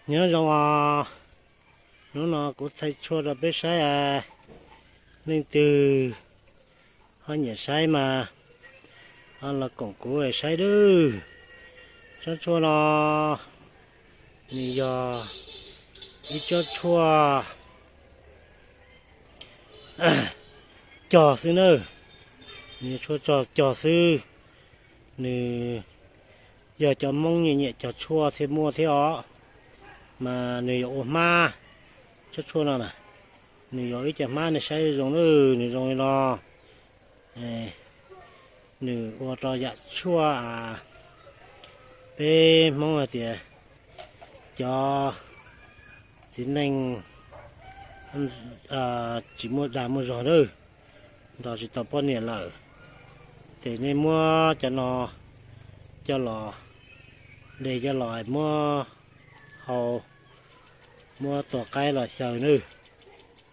Nyob zoo os, hnub no kuv thaij tshuaj rau peb saib, leej twg ho nyiam saib mas ho los koom kuv saib nawb. Tsob tshuaj no nws yog ib tsob tshuaj cog xwb nawb, nws tshuaj cog cog xwb. Nws yog cov Hmoob nyiam nyiam cog tshuaj thiaj muaj thiab os, mas nws yuav ua hmab. Tsob tshuaj no na, nws yuav ib co hmab, nej saib zoo nawb, nws zoo li no. Nws ua rau yam tshuaj, peb Hmoob hais tias cov txiv neej tsis muaj dag muaj zog nawb, nrog tsis tau poj niam lawm, ces nej muab cov no coj los de coj los muab hau, muab tua qaib los xyaw nawb.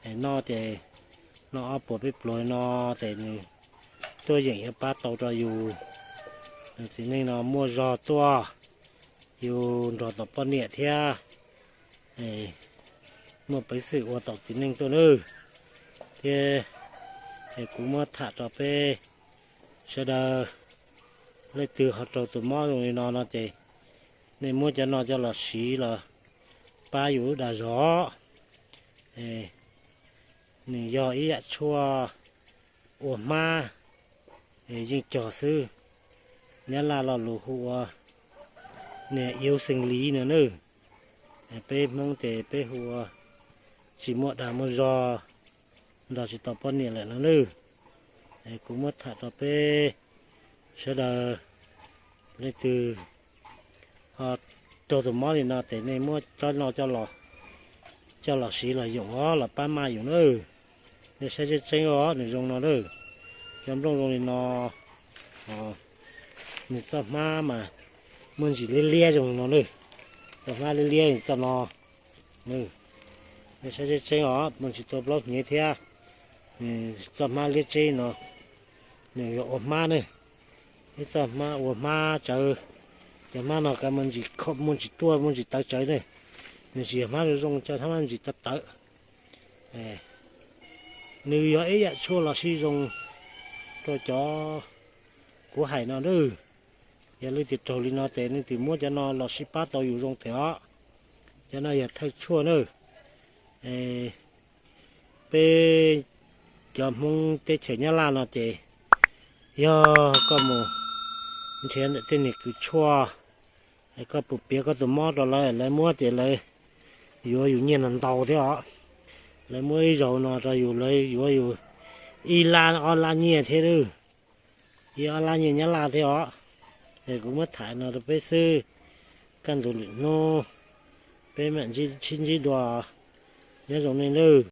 Es noj ces noj ob puas peb pluas no ces nws tuaj yeem yuav pab tau rau yus txiv neej no muaj zog tuaj, yus nrog tom poj niam thiab muaj peev xwm ua tom txiv neej tuaj nawb. Thiab es kuv muab tham rau peb sawv daws, leej twg ho raug tus mob zoo li no no ces nej muab cov no coj los siv los pab yus lub dag zog. Nws yog ib yam tshuaj ua hmab, yeej cog xwb. Nyab Laj lo lus hu ua niag iuv xees liv no nawb. Peb Hmoob ces peb hu ua tsis muaj dag muaj zog, nrog tsis tau poj niam lawm no nawb. Kuv muab tham rau peb sawv daws, leej twg ho raug tus mob li no ces nej muab tsob no coj los siv los yoom os, los pab maj yus nawb. Nej saib tseeb tseeb os, nws zoo no nawb. Cov nplooj zoo li no, nws txoj hmab mas muaj ntsis liab liab zoo li no nawb. Txoj hmab liab liab txoj no, nej saib tseeb tseeb os, muaj ntsis tua plaub hniav thiab. Nws txoj hmab liab tseb no, nws yuav ua hmab ne, ib txoj hmab ua hmab tsawv. Cov hmab no kav muaj ntsis kho, muaj ntsis ruaj, muaj ntsis tawv tsawv ne, nws tsis yog hmab zoo zoo, cov hmab ntsis tawv tawv. Nws yog ib yam tshuaj los sib zoo rau cov kuv hais no nawb. Yog leej twg raug li no ces leej twg muab cov no los sib pab tau yus zoo thiab os. Cov no yog thawj tshuaj nawb. Peb cov Hmoob teb chaws Nyab Laj no ces yog koj mus nrhiav ntawm tej niag kws tshuaj, koj pum piav koj tus mob rau lawv, lawv muab ces lawv yuav yus nyiaj ntau ntau thiab os. Lawv muab ib zaug no rau yus, lawv yuav yus ib lab ob lab nyiaj thiab nawb, ib ob lab nyiaj Nyab Laj thiab os. Es kuv muab tham no rau peb xwb, kaj ntug lwm hnub peb mam sib ntsib dua, nyob zoo nej nawb.